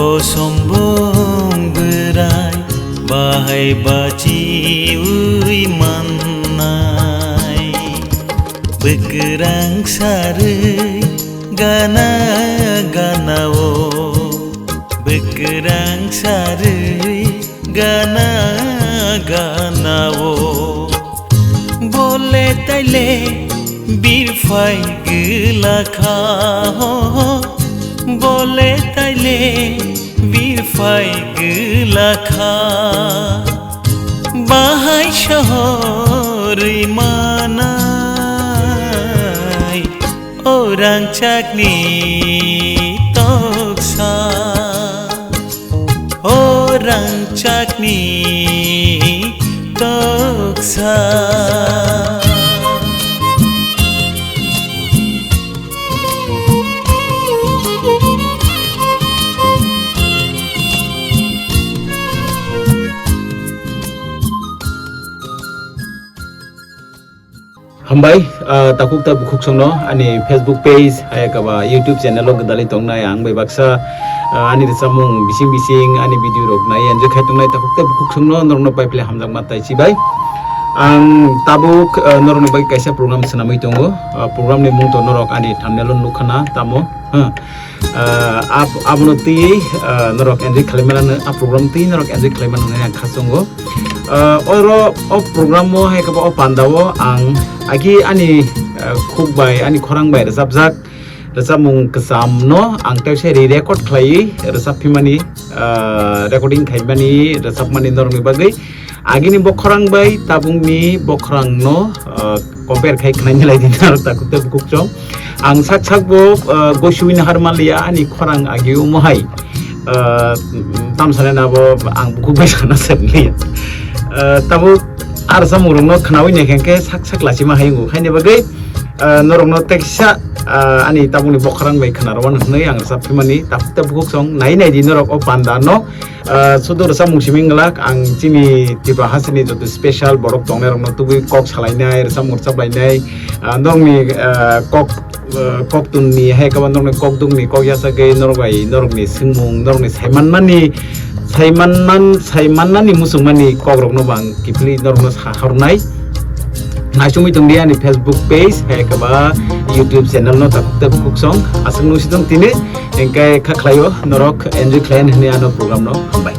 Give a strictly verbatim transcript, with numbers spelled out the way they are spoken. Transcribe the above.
O sombong bwrai bahai bachiui mannai. Bwkrang sarwi gana gana o. Bwkrang sarwi gana gana o. Bole taile birphai gwlakha ho, bole taile birphai gwlakha. Bahai sohorwi manai o rangchakni toksa. O rangchakni toksa. Hambai, ah, takhuk tei bukhuksongno ani Facebook page, hai khe ba YouTube channel o gwdalwi tongnai ang bai baksa, ah, ani rwchapmung bising bising ani video rok nai enjoy khai tongnai takhuk tei bukhuksongno norokno pai phle hamjakma tai chibai. Ang tabuk, ah, norokni bagwi kaisa program swnamwi tongo. Ah, program ni mung to norok ani thumbnail o nukha na tamo, ha. Ah, ab-, abono twiwi, ah, norok enjoy khlai mano, a program twiwi norok enjoy khlai mano hinwi ang kha chwngo. Ah, oro o program o hai khe o panda o ang agi ani, ah, khuk bai, ani khorang bai rwchapjak rwchapmung kwcham no ang teisa re-record khlaiwi rwchap phimani, ah, recording khaimani rwchapmani norokni bagwi. Agini bokhorang bai tabukni bokhorang no, ah, compare khai khwnai nilai di naro takhuk tei bukhuksong. Ang sak sak bo, ah, gosui nahar manliya ani khorang agi omo hai, ah, tamsane na bo ang bukhuk bai sana se nliya. Ah, tabuk ar samung rok no khwnawi nai khe sak sak lachima hai wngo. Haini bagwi, ah, norok no teksa, ah, ani tabukni bokhorang bai khwna rw mano hwnwi ang rwchap phimani takhuk tei bukhuksong nai nai di norok o panda no. Ah, sudu rwchapmung simi wng glak, ang chini Tripura hasteni joto special borok tongnai rokno tubui kok salainai, rwchapmung rwchaplainai, ah, norokni, ah, kok, ah, koktwmni hai khe ba norokni kokdukni kok yachagwi norok bai norokni swngmung, norokni saimanmani, saimanman-, saimannani muchungmani kokrokno bo ang kiphilwi norokno sahornai. Naisingwi tongdi ani Facebook page hai khe ba YouTube channel no takhuk tei bukhuksong aswk nung si tong tini. Hingkhe kha khlaio norok enjoy khlai hwnwi ano program no hambai.